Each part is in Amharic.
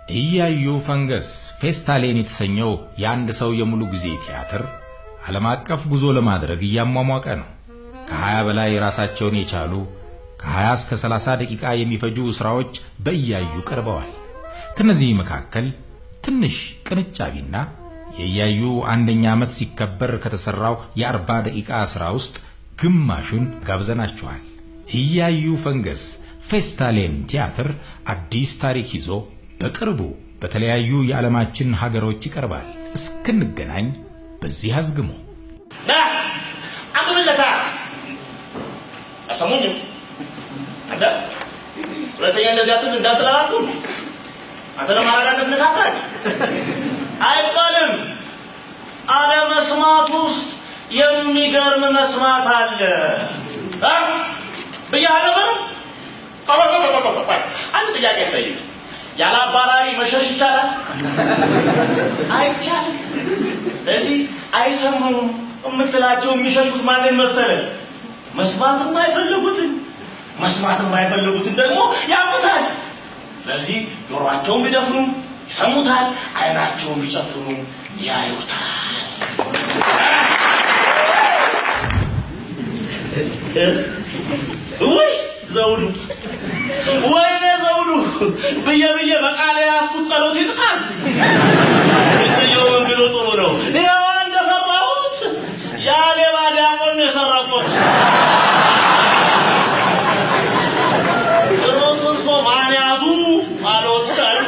እያዩ ፈንገስ ፌስታሌን የተሰኘው የአንድ ሰው የሙሉ ጊዜ ቲያትር ዓለም አቀፍ ጉዞ ለማድረግ እያሟሟቀ ነው። ከ20 በላይ ራሳቸውን የቻሉ ከ20 እስከ 30 ደቂቃ የሚፈጁ ስራዎች በእያዩ ቀርበዋል። ከነዚህ መካከል ትንሽ ቅንጫቢና የእያዩ አንደኛ ዓመት ሲከበር ከተሰራው የ40 ደቂቃ ስራ ውስጥ ግማሹን ጋብዘናችኋል። እያዩ ፈንገስ ፌስታሌን ቲያትር አዲስ ታሪክ ይዞ በቅርቡ በተለያዩ የዓለማችን ሀገሮች ይቀርባል። እስክንገናኝ በዚህ አዝግሞ ና አቁምለታ። አሰሙኝም። አንተ ሁለተኛ እንደዚህ አትል እንዳትል አላልኩም? አንተ ለማራዳነት ነካካል አይባልም። አለመስማት ውስጥ የሚገርም መስማት አለ ብዬ አልነበረም? አንድ ጥያቄ ጠይቅ። ያለ አባራሪ መሸሽ ይቻላል? አይቻልም። ስለዚህ አይሰሙም የምትላቸው የሚሸሹት ማንን መሰለህ? መስማትም አይፈልጉትን። መስማትም አይፈልጉትን ደግሞ ያውቁታል። ስለዚህ ጆሮአቸውን ቢደፍኑ ይሰሙታል፣ አይናቸውን ቢጨፍኑ ያዩታል። ውይ ዘውዱ፣ ወይኔ ዘውዱ ብዬ ብዬ በቃል የያዝኩት ጸሎት ይጥፋል። ሚስትየው ምን ቢሉ ጥሩ ነው? ይኸው እንደፈራሁት ያ ሌባ ዲያቆን ነው የሰረቁት። ሩሱን ሰው ማን ያዙ አሎት አሉ።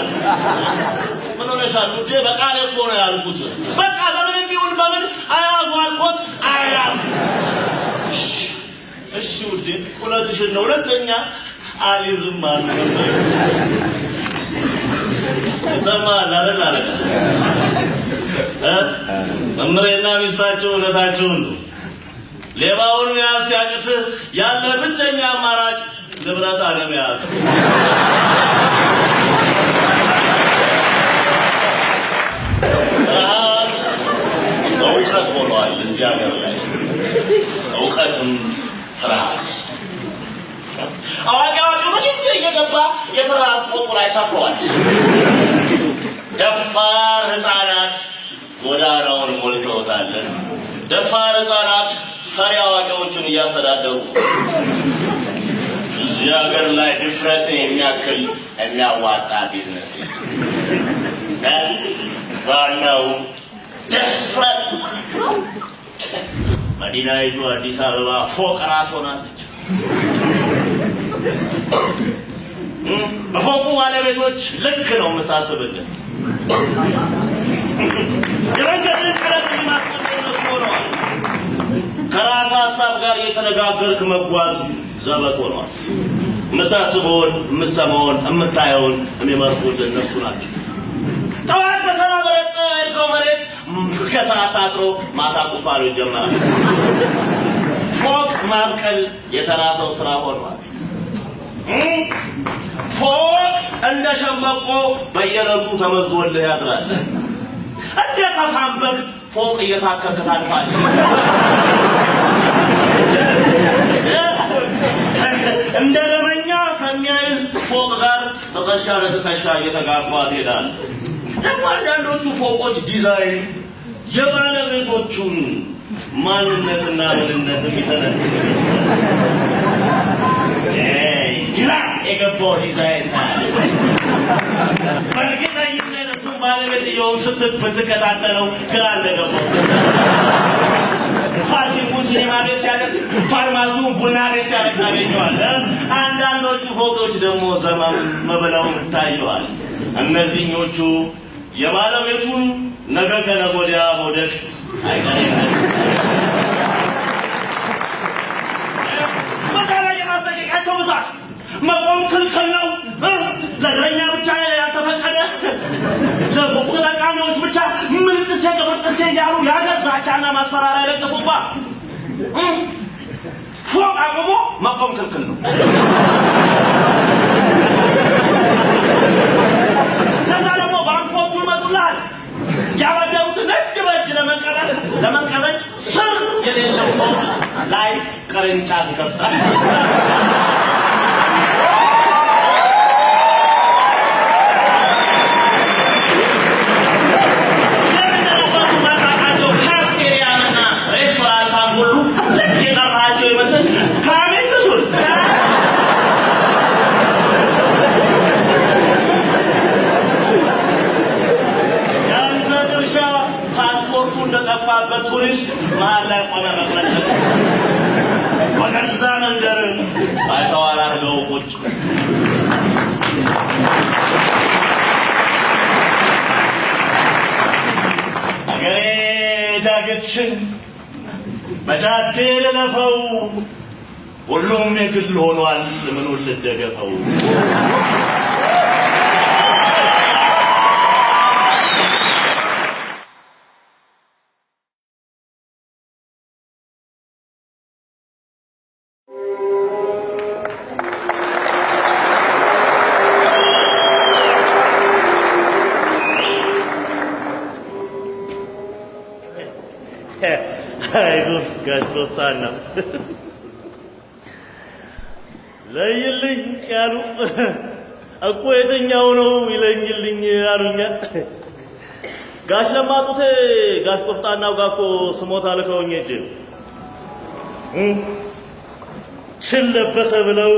ምን ሆነሻል ውዴ? በቃሌ እኮ ነው ያልኩት። በቃ በምንም ይሁን በምን አያዙ አልኮት፣ አያዙ። እሺ ውዴ፣ እውነትሽን ነው። ሁለተኛ አልይዝም አሉ። ይሰማል አይደል አለቃ? መምሬና ሚስታቸው እውነታቸውን ነው። ሌባውን መያዝ ሲያቅትህ ያለ ብቸኛ አማራጭ ንብረት አለመያዝ። ፍርሃት እውቀት ሆኗል እዚህ ሀገር ላይ፣ እውቀትም ፍርሃት። አዋቂ አዋቂው በጊዜ እየገባ የፍርሃት ቆጡ ላይ ሰፍሯል። ደፋር ህፃናት ጎዳናውን ሞልተውታል። ደፋር ህፃናት ፈሪ አዋቂዎችን እያስተዳደሩ እዚህ ሀገር ላይ ድፍረትን የሚያክል የሚያዋጣ ቢዝነስ ዋናው ድፍረት። መዲናይቱ አዲስ አበባ ፎቅ ራስ ሆናለች። በፎቁ ባለቤቶች ልክ ነው የምታስብልን። የመንገድን ቀለም እነሱ ሆነዋል። ከራስ ሀሳብ ጋር እየተነጋገርክ መጓዝ ዘበት ሆኗል። የምታስበውን፣ የምትሰማውን፣ የምታየውን የሚመርጡልህ እነሱ ናቸው። ጠዋት በሰላም ረግጠህ የሄድከው መሬት ከሰዓት ታጥሮ ማታ ቁፋሮ ይጀመራል። ፎቅ ማብቀል የተራሰው ስራ ሆኗል። ፎቅ እንደ ሸምበቆ በየዕለቱ ተመዞልህ ያድራል። እንደ ከካም በግ ፎቅ እየታከክ ታልፋለህ። እንደ ደመኛ ከሚያይህ ፎቅ ጋር ትከሻ ለትከሻ እየተጋፋ ትሄዳለህ። ደግሞ አንዳንዶቹ ፎቆች ዲዛይን የባለቤቶቹን ማንነትና ምንነት የሚተነትን ይመስላል። ግራ የገባው ዲዛይን ታያለህ። በእርግጠኝነት እሱም ባለቤትየውን ብትከታተለው ግራ እንደገባው parking ኡን ሲኔማ ቤት ሲያደርግ፣ ፋርማሲውን ቡና ቤት ሲያደርግ ታገኘዋለህ። አንዳንዶቹ ፎቆች ደግሞ ዘመም ብለው ታየዋል። እነዚህኞቹ የባለቤቱን ነገ ከነገ ወዲያ መውደቅ አይቀሬ። በዛ ላይ የማስጠንቀቂያቸው ብዛት፣ መቆም ክልክል ነው፣ ለእግረኛ ብቻ ያልተፈቀደ፣ ለፎቁ ተጠቃሚዎች ብቻ፣ ምንጥሴ ቅብርጥሴ እያሉ የሀገር ዛቻና ማስፈራሪያ የለጠፉባት። ፎቅ አቁሞ መቆም ክልክል ነው። ከዛ ደግሞ ባንኮቹ ይመጡልሃል። ያበደሩትን እጅ በእጅ ለመቀበል ስር የሌለው ፎቅ ላይ ቅርንጫፍ ይከፍታል። ቤትሽን በዳዴ ልለፈው፣ ሁሉም የግል ሆኗል፣ ምኑን ልደገፈው? አይ ጉድ ጋሽ ቆፍጣና ለይልኝ ያሉ እኮ የትኛው ነው ይለኝልኝ አሉኛ። ጋሽ ለማጡቴ ጋሽ ቆፍጣናው ጋር እኮ ስሞታ ልከውኝ ሂጅ ሽል ለበሰ ብለው፣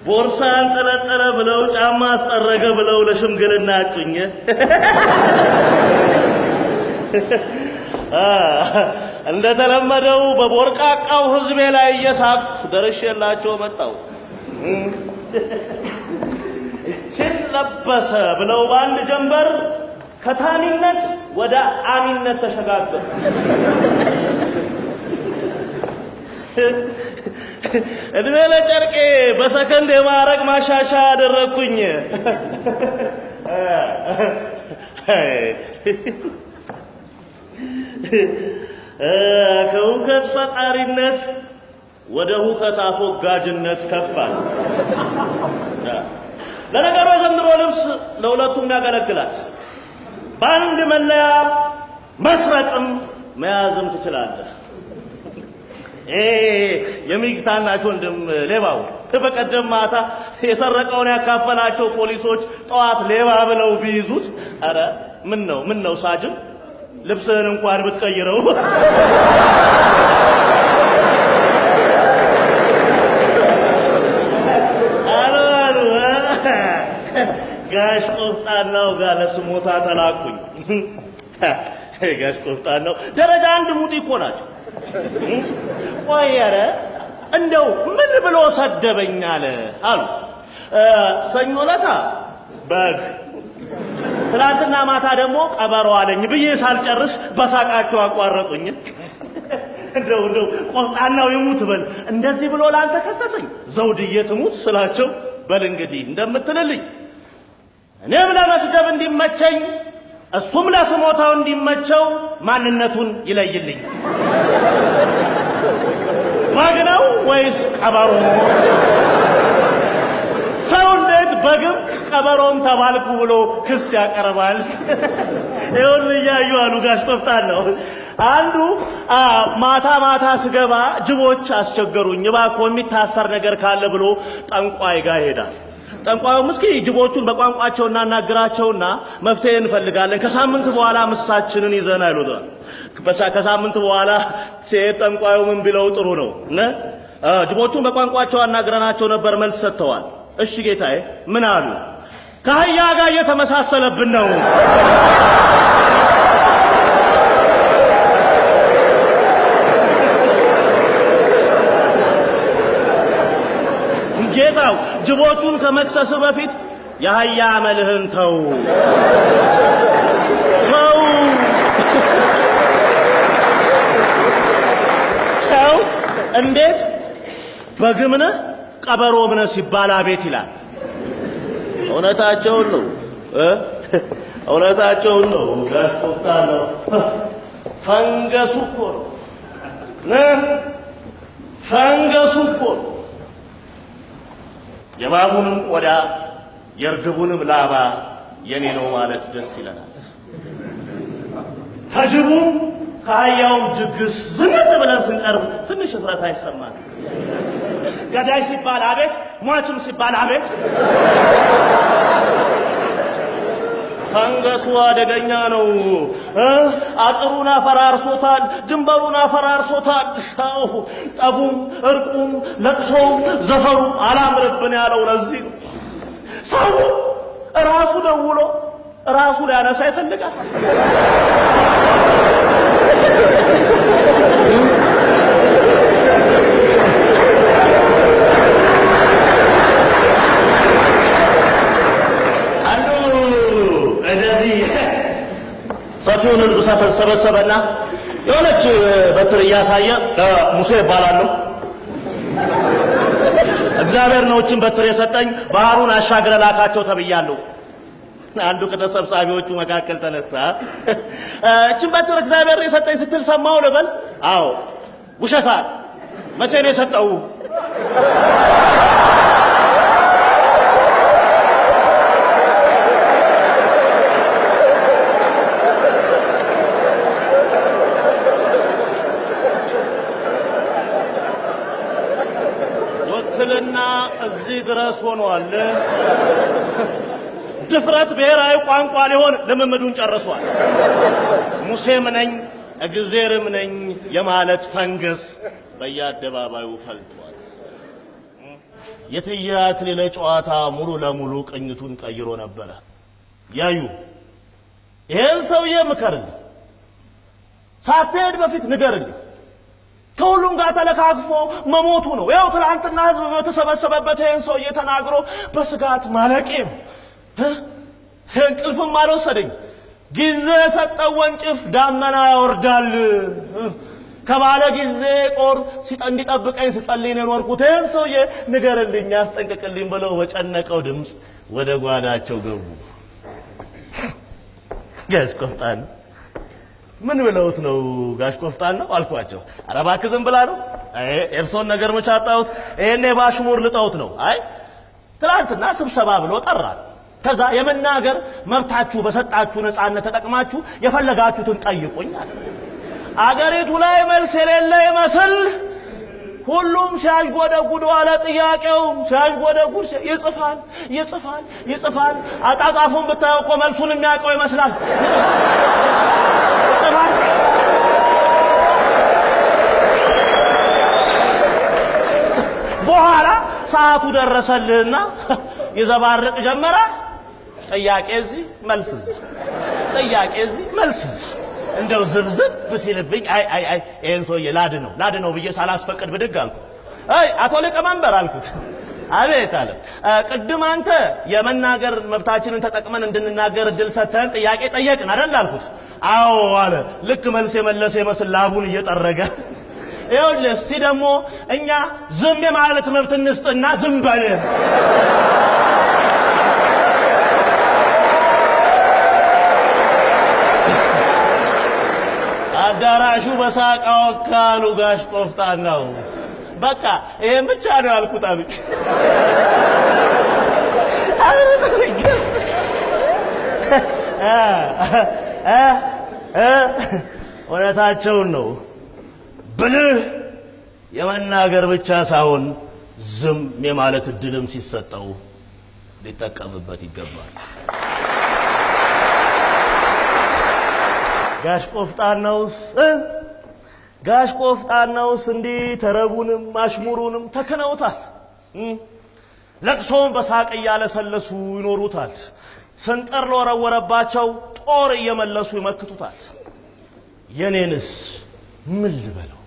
ቦርሳ አንጠለጠለ ብለው፣ ጫማ አስጠረገ ብለው ለሽምግልና አጩኝ። እንደተለመደው በቦርቃቃው ህዝቤ ላይ እየሳቅኩ ደርሼላቸው መጣሁ። ሽል ለበሰ ብለው በአንድ ጀንበር ከታሚነት ወደ አሚነት ተሸጋገሩ። እድሜ ለጨርቄ በሰከንድ የማዕረግ ማሻሻያ አደረግኩኝ። ከሁከት ፈጣሪነት ወደ ሁከት አስወጋጅነት ከፋል። ለነገሩ የዘንድሮ ልብስ ለሁለቱም ያገለግላል። በአንድ መለያ መስረቅም መያዝም ትችላለህ። የሚግ ታናሽ ወንድም ሌባው በቀደም ማታ የሰረቀውን ያካፈላቸው ፖሊሶች ጠዋት ሌባ ብለው ቢይዙት፣ ኧረ ምን ነው ምን ነው ሳጅን ልብስህን እንኳን ብትቀይረው አሉ አሉ። ጋሽ ቆፍጣናው ጋር ለስሞታ ተላኩኝ። ጋሽ ቆፍጣናው ደረጃ አንድ ሙጢ እኮ ናቸው። ቆይ ኧረ እንደው ምን ብሎ ሰደበኝ አለ አሉ። ሰኞ ለታ በግ፣ ትናንትና ማታ ደግሞ ቀበሮ አለኝ ብዬ ሳልጨርስ በሳቃቸው አቋረጡኝ። እንደው እንደው ቆፍጣናው ይሙት በል እንደዚህ ብሎ ላንተ ከሰሰኝ፣ ዘውድዬ ትሙት ስላቸው በል እንግዲህ እንደምትልልኝ እኔም ለመስደብ እንዲመቸኝ እሱም ለስሞታው እንዲመቸው ማንነቱን ይለይልኝ። በግ ነው ወይስ ቀበሮ? ሰው እንዴት በግም ቀበሮም ተባልኩ ብሎ ክስ ያቀርባል? ይኸውልህ እያዩ አሉ ጋሽ ቆፍጣናው። አንዱ ማታ ማታ ስገባ ጅቦች አስቸገሩኝ፣ እባክዎ የሚታሰር ነገር ካለ ብሎ ጠንቋይ ጋር ይሄዳል። ጠንቋዩም እስኪ ጅቦቹን በቋንቋቸው እናናግራቸውና መፍትሄ እንፈልጋለን፣ ከሳምንት በኋላ ምሳችንን ይዘን አይሉታል። ከሳምንት በኋላ ሲሄድ ጠንቋዩ ምን ቢለው ጥሩ ነው? ጅቦቹን በቋንቋቸው አናግረናቸው ነበር፣ መልስ ሰጥተዋል። እሺ ጌታዬ፣ ምን አሉ? ከአህያ ጋር እየተመሳሰለብን ነው። ጌታው ጅቦቹን ከመክሰስ በፊት የአህያ አመልህን ተው። ሰው ሰው እንዴት በግም ነህ ቀበሮም ነህ ሲባል አቤት ይላል? እውነታቸውን ነው እ እውነታቸውን ነው። ጋሽ ቆፍጣናው ፈንገሱ እኮ ነው እ ፈንገሱ እኮ ነው። የእባቡንም ቆዳ የእርግቡንም ላባ የኔ ነው ማለት ደስ ይለናል። ከጅቡም ከአህያውም ድግስ ዝንጥ ብለን ስንቀርብ ትንሽ እፍረት አይሰማን። ገዳይ ሲባል አቤት፣ ሟችም ሲባል አቤት። ፈንገሱ አደገኛ ነው። አጥሩን አፈራርሶታል፣ ድንበሩን አፈራርሶታል። አዎ ጠቡም እርቁም ለቅሶውም ዘፈሩም አላምርብን ያለው ለዚህ ነው። ሰው ራሱ ደውሎ ራሱ ሊያነሳ ይፈልጋል። አንዱ እንደዚህ ሰፊውን ህዝብ ሰበሰበና የሆነች በትር እያሳየ ሙሴ እባላለሁ፣ እግዚአብሔር ነው እችን በትር የሰጠኝ፣ ባህሩን አሻግረ ላካቸው ተብያለሁ። አንዱ ከተሰብሳቢዎቹ መካከል ተነሳ። እችን በትር እግዚአብሔር የሰጠኝ ስትል ሰማሁ ልበል? አዎ። ውሸታ፣ መቼ ነው የሰጠው? ውክልና እዚህ ድረስ ሆኗል። ድፍረት ብሔራዊ ቋንቋ ሊሆን ልምምዱን ጨርሷል። ሙሴም ነኝ እግዜርም ነኝ የማለት ፈንገስ በየአደባባዩ ፈልቷል። የትዬ አክሊለ ጨዋታ ሙሉ ለሙሉ ቅኝቱን ቀይሮ ነበረ። ያዩ ይሄን ሰውዬ ምከርልኝ፣ ሳትሄድ በፊት ንገርልኝ። ከሁሉም ጋር ተለካክፎ መሞቱ ነው። ያው ትላንትና ህዝብ በተሰበሰበበት ይሄን ሰውዬ ተናግሮ በስጋት ማለቄም እንቅልፍም አልወሰደኝ። ጊዜ የሰጠው ወንጭፍ ዳመና ያወርዳል። ከባለ ጊዜ ጦር እንዲጠብቀኝ ስጸልይ ነው የኖርኩት። ይሄን ሰውዬ ንገርልኝ፣ አስጠንቅቅልኝ ብለው በጨነቀው ድምፅ ወደ ጓዳቸው ገቡ። ጋሽ ቆፍጣን ምን ብለውት ነው ጋሽ ቆፍጣን ነው አልኳቸው። ኧረ እባክህ ዝም ብላ ነው። አይ ኤርሶን ነገር መች አጣሁት? ይሄኔ ባሽሙር ልጠውት ነው። አይ ትላንትና ስብሰባ ብሎ ጠራል። ከዛ የመናገር መብታችሁ በሰጣችሁ ነፃነት ተጠቅማችሁ የፈለጋችሁትን ጠይቁኝ አለ። አገሪቱ ላይ መልስ የሌለ ይመስል ሁሉም ሲያሽጎደጉድ ዋለ። ጥያቄው ሲያሽጎደጉድ ይጽፋል ይጽፋል ይጽፋል። አጣጣፉን ብታየው እኮ መልሱን የሚያውቀው ይመስላል። ይጽፋል። በኋላ ሰዓቱ ደረሰልህና ይዘባርቅ ጀመረ። ጥያቄ እዚህ መልስ እዚህ፣ ጥያቄ እዚህ መልስ እዚህ። እንደው ዝብዝብ ሲልብኝ አይ አይ አይ ይሄን ሰውዬ ላድነው ብዬ ሳላስፈቅድ ብድግ አልኩ። አይ አቶ ሊቀመንበር አልኩት። አቤት አለ። ቅድም አንተ የመናገር መብታችንን ተጠቅመን እንድንናገር እድል ሰተን ጥያቄ ጠየቅን አይደል አልኩት። አዎ አለ። ልክ መልስ የመለሰ ይመስል ላቡን እየጠረገ ይኸውልህ፣ እስቲ ደግሞ እኛ ዝም የማለት መብት እንስጥና ዝም በል። አዳራሹ በሳቅ አወካሉ ጋሽ ቆፍጣናው። በቃ ይሄን ብቻ ነው ያልኩት አሉኝ። እውነታቸውን ነው። ብልህ የመናገር ብቻ ሳይሆን ዝም የማለት እድልም ሲሰጠው ሊጠቀምበት ይገባል። ጋሽ ቆፍጣናውስ ጋሽ ቆፍጣናውስ እንዲህ ተረቡንም አሽሙሩንም ተክነውታል። ለቅሶውን በሳቅ እያለሰለሱ ይኖሩታል። ስንጥር ለወረወረባቸው ጦር እየመለሱ ይመክቱታል። የኔንስ ምን ልበለው?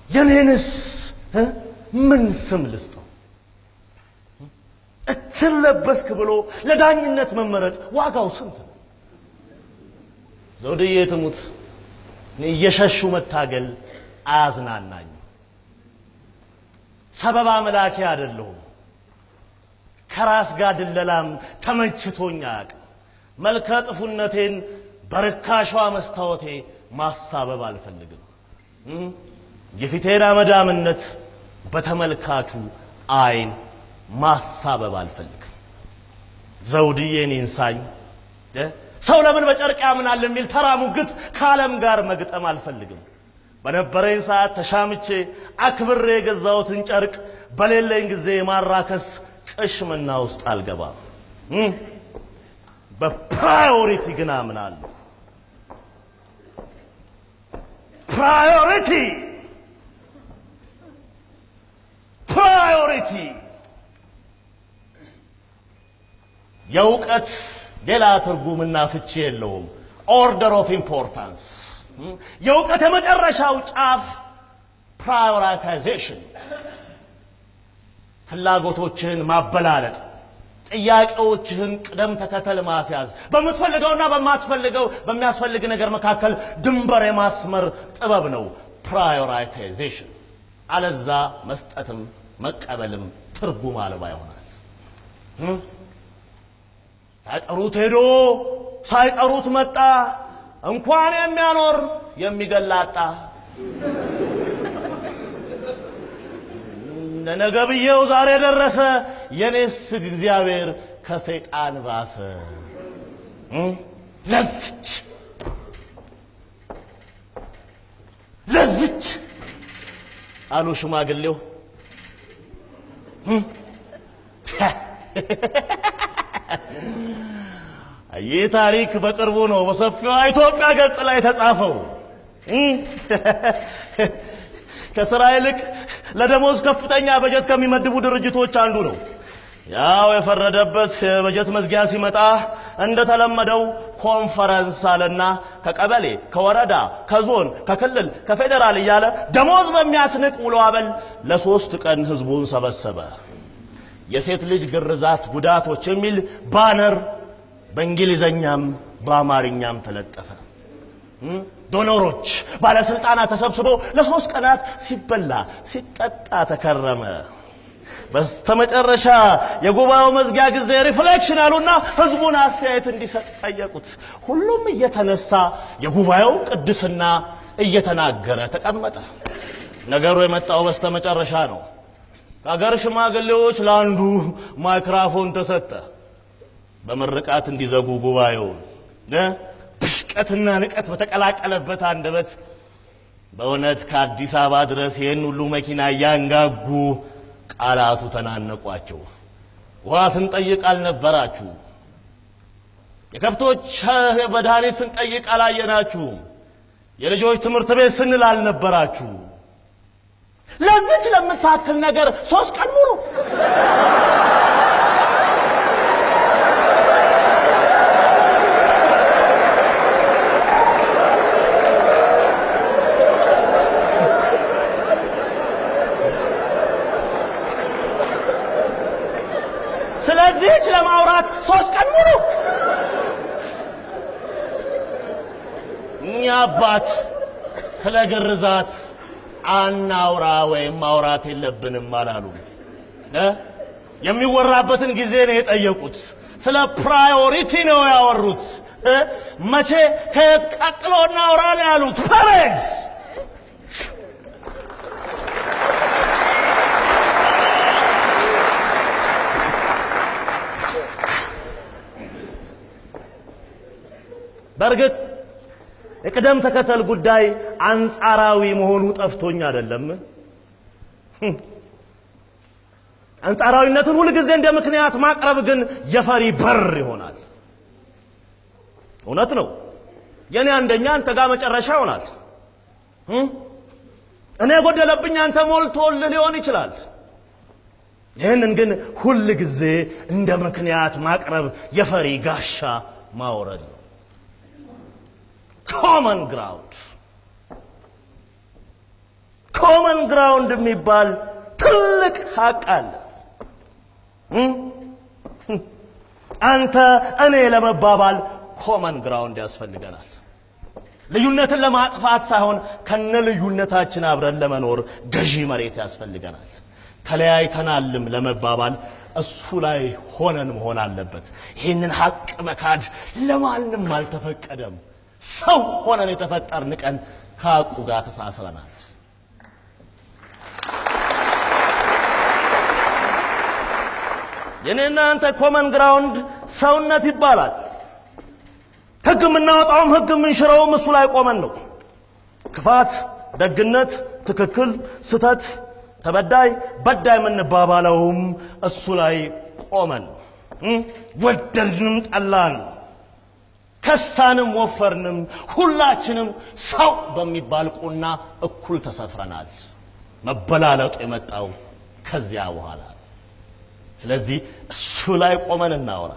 የኔንስ ምን ስም ልስጠው? እችን ለበስክ ብሎ ለዳኝነት መመረጥ ዋጋው ስንት ነው? ዘውድዬ ትሙት እየሸሹ መታገል አያዝናናኝም። ሰበብ አምላኬ አይደለሁም። ከራስ ጋር ድለላም ተመችቶኝ አያውቅም። መልከ ጥፉነቴን በርካሿ መስታወቴ ማሳበብ አልፈልግም። የፊቴን አመዳምነት በተመልካቹ አይን ማሳበብ አልፈልግም። ዘውድዬን ይንሳኝ ሰው ለምን በጨርቅ ያምናል የሚል ተራ ሙግት ከዓለም ጋር መግጠም አልፈልግም። በነበረኝ ሰዓት ተሻምቼ አክብሬ የገዛሁትን ጨርቅ በሌለኝ ጊዜ የማራከስ ቅሽምና ውስጥ አልገባም። በ priority ግን አምናለሁ። Priority priority የእውቀት ሌላ ትርጉምና ፍቺ የለውም። Order of importance የእውቀት የመጨረሻው ጫፍ prioritization፣ ፍላጎቶችን ማበላለጥ፣ ጥያቄዎችህን ቅደም ተከተል ማስያዝ፣ በምትፈልገውና በማትፈልገው በሚያስፈልግ ነገር መካከል ድንበር የማስመር ጥበብ ነው prioritization። አለዛ መስጠትም መቀበልም ትርጉም አልባ ይሆናል። ሳይጠሩት ሄዶ ሳይጠሩት መጣ፣ እንኳን የሚያኖር የሚገላጣ። ለነገ ብዬው ዛሬ ደረሰ፣ የኔስ እግዚአብሔር ከሰይጣን ባሰ። ለዝች ለዝች አሉ ሽማግሌው። ይህ ታሪክ በቅርቡ ነው በሰፊዋ ኢትዮጵያ ገጽ ላይ የተጻፈው። ከስራ ይልቅ ለደሞዝ ከፍተኛ በጀት ከሚመድቡ ድርጅቶች አንዱ ነው። ያው የፈረደበት የበጀት መዝጊያ ሲመጣ እንደተለመደው ኮንፈረንስ አለና ከቀበሌ፣ ከወረዳ፣ ከዞን፣ ከክልል፣ ከፌዴራል እያለ ደሞዝ በሚያስንቅ ውሎ አበል ለ3 ቀን ህዝቡን ሰበሰበ። የሴት ልጅ ግርዛት ጉዳቶች የሚል banner በእንግሊዘኛም በአማርኛም ተለጠፈ። donor ኦች፣ ባለስልጣናት ተሰብስበው ለ3 ቀናት ሲበላ ሲጠጣ ተከረመ። በስተመጨረሻ የጉባኤው መዝጊያ ጊዜ reflection አሉና ህዝቡን አስተያየት እንዲሰጥ ጠየቁት። ሁሉም እየተነሳ የጉባኤው ቅድስና እየተናገረ ተቀመጠ። ነገሩ የመጣው በስተመጨረሻ ነው። ከሀገር ሽማግሌዎች ለአንዱ ማይክራፎን ተሰጠ። በምርቃት እንዲዘጉ ጉባኤውን ብሽቀትና ንቀት በተቀላቀለበት አንደበት በእውነት ከአዲስ አበባ ድረስ ይህን ሁሉ መኪና እያንጋጉ ቃላቱ ተናነቋቸው። ውሃ ስንጠይቅ አልነበራችሁ፣ የከብቶች መድኃኒት ስንጠይቅ አላየናችሁ፣ የልጆች ትምህርት ቤት ስንል አልነበራችሁ። ለዚች ለምታክል ነገር 3 ቀን ሙሉ ስለዚህች ለማውራት 3 ቀን ሙሉ። እኛ አባት ስለ ግርዛት አናውራ ወይም ማውራት የለብንም አላሉ። የሚወራበትን ጊዜ ነው የጠየቁት። ስለ priority ነው ያወሩት። መቼ ከየት ቀጥሎ እናውራ ነው ያሉት። ፐሬዝ በእርግጥ የቅደም ተከተል ጉዳይ አንጻራዊ መሆኑ ጠፍቶኝ አይደለም። አንጻራዊነቱን ሁል ጊዜ እንደ ምክንያት ማቅረብ ግን የፈሪ በር ይሆናል። እውነት ነው። የኔ አንደኛ አንተ ጋር መጨረሻ ይሆናል። እኔ የጎደለብኝ አንተ ሞልቶልህ ሊሆን ይችላል። ይህንን ግን ሁል ጊዜ እንደ ምክንያት ማቅረብ የፈሪ ጋሻ ማውረድ ነው። Common ground common ground የሚባል ትልቅ ሀቅ አለ። አንተ እኔ ለመባባል common ground ያስፈልገናል። ልዩነትን ለማጥፋት ሳይሆን ከነ ልዩነታችን አብረን ለመኖር ገዢ መሬት ያስፈልገናል። ተለያይተናልም ለመባባል እሱ ላይ ሆነን መሆን አለበት። ይህንን ሀቅ መካድ ለማንም አልተፈቀደም። ሰው ሆነን የተፈጠርን ቀን ከሀቁ ጋር ተሳስረናል። የኔና አንተ common ground ሰውነት ይባላል። ህግ የምናወጣውም ህግ የምንሽረውም እሱ ላይ ቆመን ነው። ክፋት፣ ደግነት፣ ትክክል፣ ስተት፣ ተበዳይ፣ በዳይ የምንባባለውም እሱ ላይ ቆመን ነው። ወደድንም ጠላን፣ ከሳንም ወፈርንም ሁላችንም ሰው በሚባል ቁና እኩል ተሰፍረናል። መበላለጡ የመጣው ከዚያ በኋላ። ስለዚህ እሱ ላይ ቆመን እናውራ።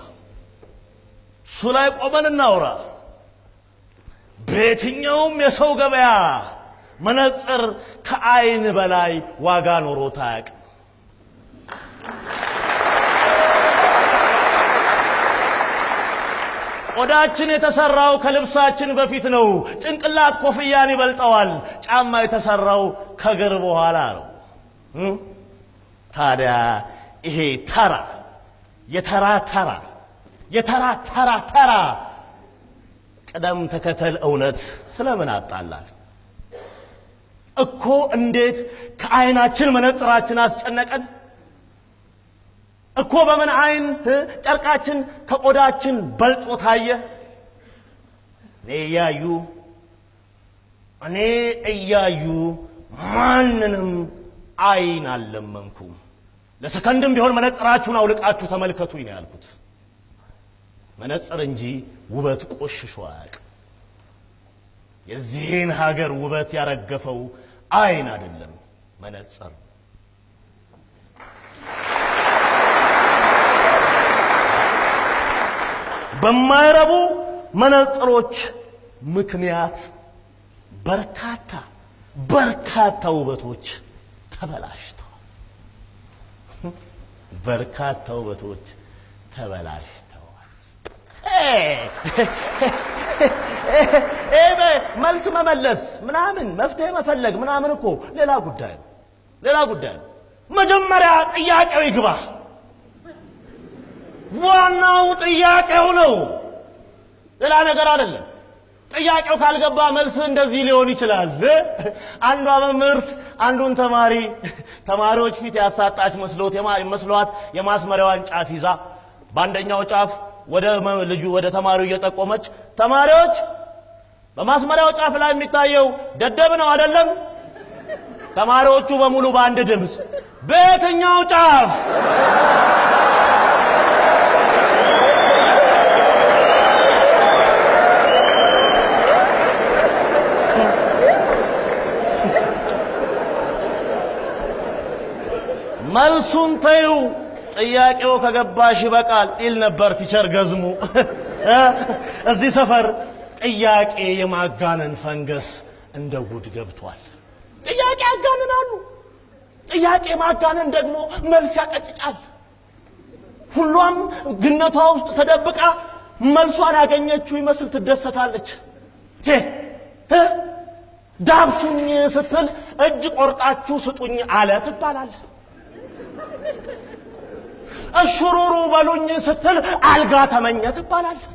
እሱ ላይ ቆመን እናውራ። በየትኛውም የሰው ገበያ መነጽር ከአይን በላይ ዋጋ ኖሮት አያውቅም። ቆዳችን የተሰራው ከልብሳችን በፊት ነው። ጭንቅላት ኮፍያን ይበልጠዋል። ጫማ የተሰራው ከእግር በኋላ ነው። ታዲያ ይሄ ተራ የተራ ተራ የተራ ተራ ተራ ቅደም ተከተል እውነት ስለምን አጣላል? እኮ እንዴት ከዓይናችን መነጽራችን አስጨነቀን? እኮ በምን ዓይን ጨርቃችን ከቆዳችን በልጦ ታየ? እኔ እያዩ እኔ እያዩ ማንንም ዓይን አልለመንኩም። ለሰከንድም ቢሆን መነጽራችሁን አውልቃችሁ ተመልከቱኝ ነው ያልኩት። መነጽር እንጂ ውበት ቆሽሾ አያውቅም። የዚህን ሀገር ውበት ያረገፈው ዓይን አይደለም መነጽር። በማይረቡ መነጽሮች ምክንያት በርካታ በርካታ ውበቶች ተበላሽተዋል። በርካታ ውበቶች ተበላሽተዋል። መልስ መመለስ ምናምን መፍትሄ መፈለግ ምናምን እኮ ሌላ ጉዳይ ነው፣ ሌላ ጉዳይ ነው። መጀመሪያ ጥያቄው ይግባ። ዋናው ጥያቄው ነው፣ ሌላ ነገር አይደለም። ጥያቄው ካልገባ መልስ እንደዚህ ሊሆን ይችላል። አንዷ መምህርት አንዱን ተማሪ ተማሪዎች ፊት ያሳጣች መስሏት የማስመሪያዋን ጫፍ ይዛ በአንደኛው ጫፍ ወደ ልጁ ወደ ተማሪው እየጠቆመች ተማሪዎች በማስመሪያው ጫፍ ላይ የሚታየው ደደብ ነው አይደለም? ተማሪዎቹ በሙሉ በአንድ ድምፅ በየትኛው ጫፍ? መልሱን ተይው፣ ጥያቄው ከገባሽ ይበቃል ይል ነበር teacher ገዝሙ። እዚህ ሰፈር ጥያቄ የማጋነን ፈንገስ እንደ ጉድ ገብቷል። ጥያቄ ያጋንናሉ። ጥያቄ ማጋነን ደግሞ መልስ ያቀጭጫል። ሁሏም ግነቷ ውስጥ ተደብቃ መልሷን ያገኘችው ይመስል ትደሰታለች። ዳብሱኝ ስትል እጅ ቆርጣችሁ ስጡኝ አለ ትባላለህ። እሹሩሩ በሉኝ ስትል አልጋ ተመኘ ትባላለህ።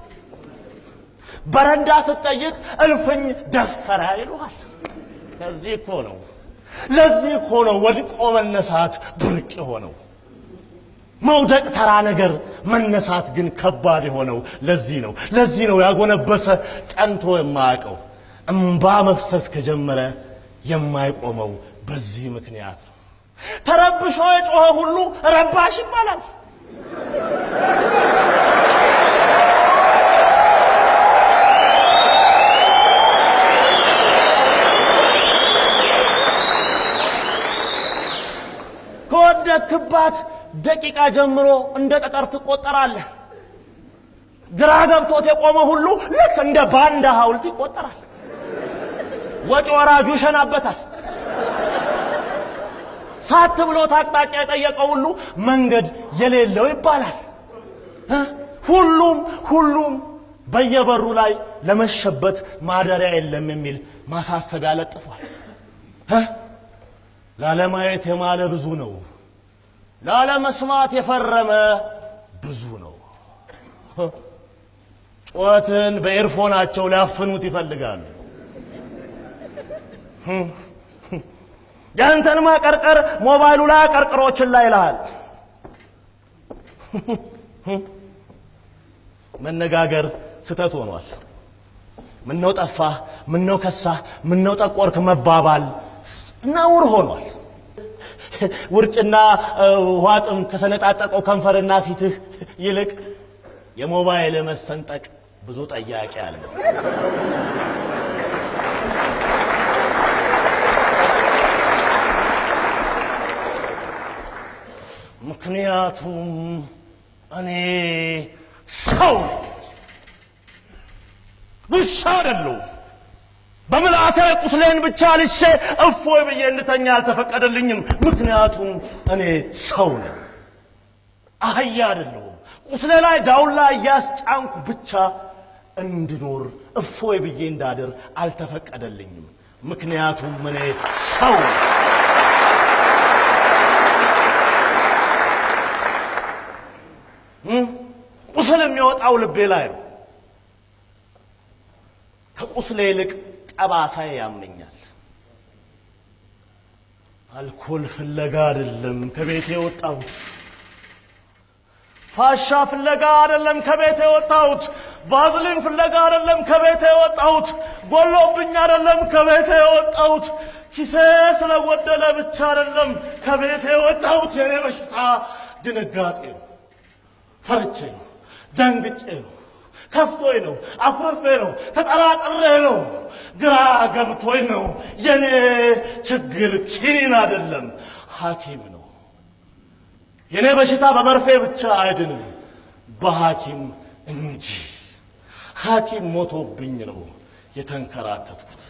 በረንዳ ስትጠይቅ እልፍኝ ደፈረ ይሉሃል። ከዚህ እኮ ነው ለዚህ እኮ ነው ወድቆ መነሳት ብርቅ የሆነው። መውደቅ ተራ ነገር፣ መነሳት ግን ከባድ የሆነው ለዚህ ነው። ለዚህ ነው ያጎነበሰ ቀንቶ የማያውቀው፣ እምባ መፍሰስ ከጀመረ የማይቆመው በዚህ ምክንያት ነው። ተረብሾ የጮኸ ሁሉ ረባሽ ይባላል። ከወደክባት ደቂቃ ጀምሮ እንደ ጠጠር ትቆጠራለህ። ግራ ገብቶት የቆመ ሁሉ ልክ እንደ ባንዳ ሐውልት ይቆጠራል። ወጪ ወራጁ ይሸናበታል። ሳት ብሎት አቅጣጫ የጠየቀው ሁሉ መንገድ የሌለው ይባላል። ሁሉም ሁሉም በየበሩ ላይ ለመሸበት ማደሪያ የለም የሚል ማሳሰቢያ ለጥፏል። ላለማየት የማለ ብዙ ነው፣ ላለመስማት የፈረመ ብዙ ነው። ጩኸትን በኤርፎናቸው ሊያፍኑት ይፈልጋሉ። ያንተን ማቀርቀር ሞባይሉ ላይ አቀርቅሮችን ላይ ይልሃል። መነጋገር ስተት ሆኗል። ምነው ጠፋ፣ ምነው ከሳ፣ ምነው ጠቆርክ መባባል ነውር ሆኗል። ውርጭና ውሃ ጥም ከሰነጣጠቀው ከንፈርና ፊትህ ይልቅ የሞባይል መሰንጠቅ ብዙ ጠያቂ አለ። ምክንያቱም እኔ ሰው ነኝ፣ ውሻ አይደለሁም። በምላሴ ቁስሌን ብቻ ልሼ እፎይ ብዬ እንድተኛ አልተፈቀደልኝም። ምክንያቱም እኔ ሰው ነኝ፣ አህያ አይደለሁም። ቁስሌ ላይ ዳውላ እያስጫንኩ ብቻ እንድኖር እፎይ ብዬ እንዳድር አልተፈቀደልኝም። ምክንያቱም እኔ ሰው ነኝ። ቁስል የሚወጣው ልቤ ላይ ነው። ከቁስሌ ይልቅ ጠባሳዬ ያመኛል። አልኮል ፍለጋ አይደለም ከቤቴ የወጣሁት። ፋሻ ፍለጋ አይደለም ከቤቴ የወጣሁት። ቫዝሊን ፍለጋ አይደለም ከቤቴ የወጣሁት። ጎሎብኝ አይደለም ከቤቴ የወጣሁት። ኪሴ ስለጎደለ ብቻ አይደለም ከቤቴ የወጣሁት። የኔ በሽታ ድንጋጤ ነው። ፈርቼ ነው፣ ደንግጬ ነው፣ ከፍቶኝ ነው፣ አኩርፌ ነው፣ ተጠራጥሬ ነው፣ ግራ ገብቶኝ ነው። የኔ ችግር ኪኒን አይደለም ሐኪም ነው። የኔ በሽታ በመርፌ ብቻ አይድንም በሐኪም እንጂ። ሐኪም ሞቶብኝ ነው የተንከራተትኩት።